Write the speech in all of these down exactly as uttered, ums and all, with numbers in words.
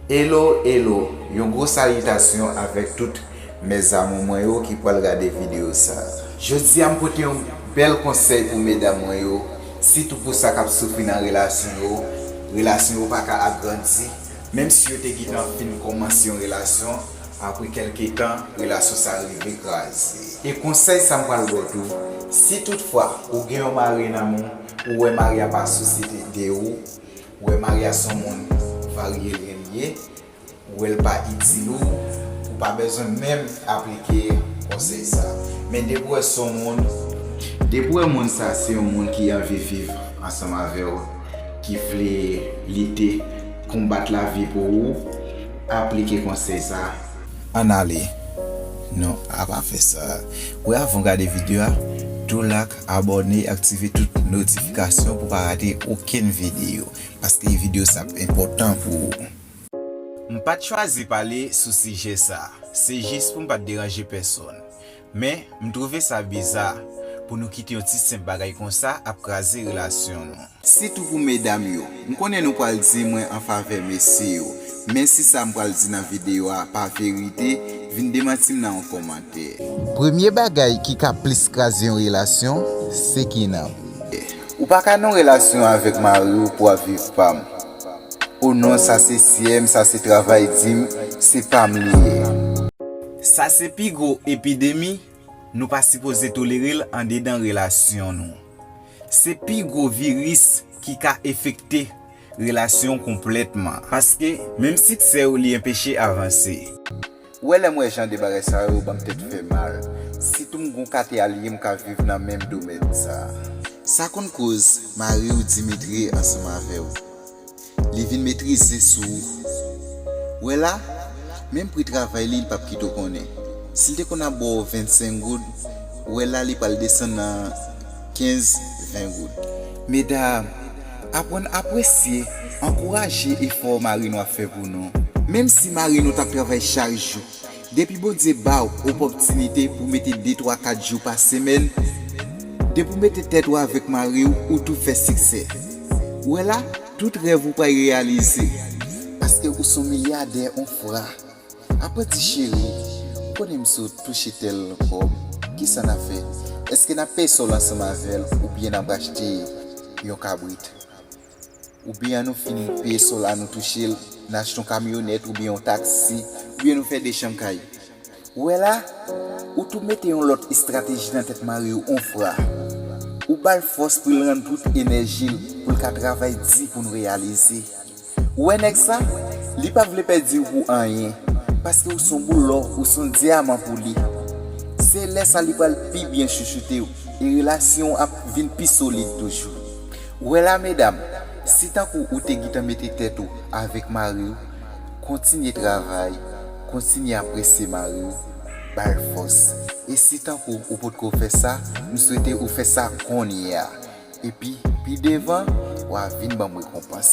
Hello, hello, yon gwo salitasyon avèk tout mèzamou mwen yo ki pral gade videyo sa. Jodi a m pote yon bèl konsèy pou medam mwen yo, sitou pou sa k ap soufri nan relasyon yo. Relasyon yo pa ka agrandi, menm si yo te gentan fin kòmanse yon relasyon, apre kèlke tan, relasyon sa rive kraze. E konsèy sa m pral ba w tou, si toutfwa ou gen yon mari nan men w, ou wè mari a pa sosyete de ou, ou wè mari a se yon moun varye l renmen, ou wè l pa itil ou, ou pa bezwen menm aplike konsèy sa. Men depi w wè se yon moun, depi w wè moun sa se yon moun ki anvi viv ansanm avè w, ki vle lite, konbat lavi pou ou, aplike konsèy sa. Ann ale. Non, a pa fè sa. Wi, avan w gade videyo a, tou like, abòne, aktive tout notifikasyon pou w pa rate okenn videyo. Paske videyo sa ap enpòtan pou ou. M pa t chwazi pale sou sijè sa. Se jis pou m pa t deranje pèsonn. Men, m twouve sa biza pou nou kite yon ti senp bagay konsa ap kraze relasyon nou. Sitou pou medam yo. M konnen nou pral di mwen an favè mesye yo. Men si sa m pral di nan videyo a pa verite, vin demanti m nan yon kòmantè. Premye bagay ki ka plis kraze yon relasyon, se ki nanm. Ou pa ka nan relasyon avèk mari w pou w ap viv pa m. O non, sa se syè m, sa se travay di m, se pa m li ye. Sa se pi gwo epidemi nou pa sipoze tolere l andedan relasyon nou. Se pi gwo viris ki ka enfekte relasyon konplètman. Paske, menm siksè w, li enpeche avanse. Ou wè lè m wè jan de bagay sa yo, ban m tèt fè mal. Sitou m gon kate alye m ka viv nan menm domèn sa. Sa konn koz mari w Dimitri ansanm avè w. Li vin metrize sou ou. Ou wè la, menm pri travay li, li p ap kite w konnen. Si l te konn ap ba w vennsenk goud, ou wè la li pral desann nan kenz, ven goud. Medam, aprann apresye, ankouraje efò mari nou ap fè pou nou. Menm si mari nou t ap travay chak jou, depi Bondye ba w opòtinite pou mete de, twa, kat jou pa semèn, depi w mete tèt ou avèk mari w, ou tou fè siksè. Ou wè la, tout rèv ou pral reyalize. Paske ou se yon milyadè, on fra. Apranti cheri, ou konnen m sot touche tèl kòb, kisa n ap fè? Èske n ap peye sòl ansanm avè l oubyen n ap achte yon kabrit? Oubyen an nou fin peye sòl la, nou touche l, n achte yon kamyonèt oubyen yon taksi, oubyen nou fè de chanm kay? Ou wè la, ou tou mete yon lòt estrateji nan tèt mari w, on fra. Ou ba l fòs pou l rann tout enèji l, pou l ka travay di pou n reyalize. Ou wè nèg sa, li pa vle pèdi w pou anyen, paske ou se yon boul lò, ou se yon dyaman pou li. Se lè sa li pral pi byen chouchoute w, e relasyon w ap vin pi solid toujou. Ou wè la, medam, si tankou ou te gentan mete tèt ou avèk mari w, kontinye travay, kontinye apresye mari w, ba l fòs. E si tankou ou potko fè sa, m swete ou fè sa kounye a. Epi, pi devan, w a vin ban m rekonpans.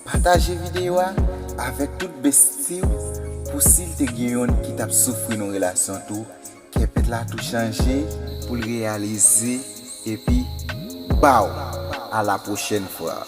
Pataje videyo a avèk tout besti w pou si l te gen youn ki t ap soufri nan relasyon tou, kè pèt la tou chanje pou l reyalize, epi baw, a la pwochèn fwa.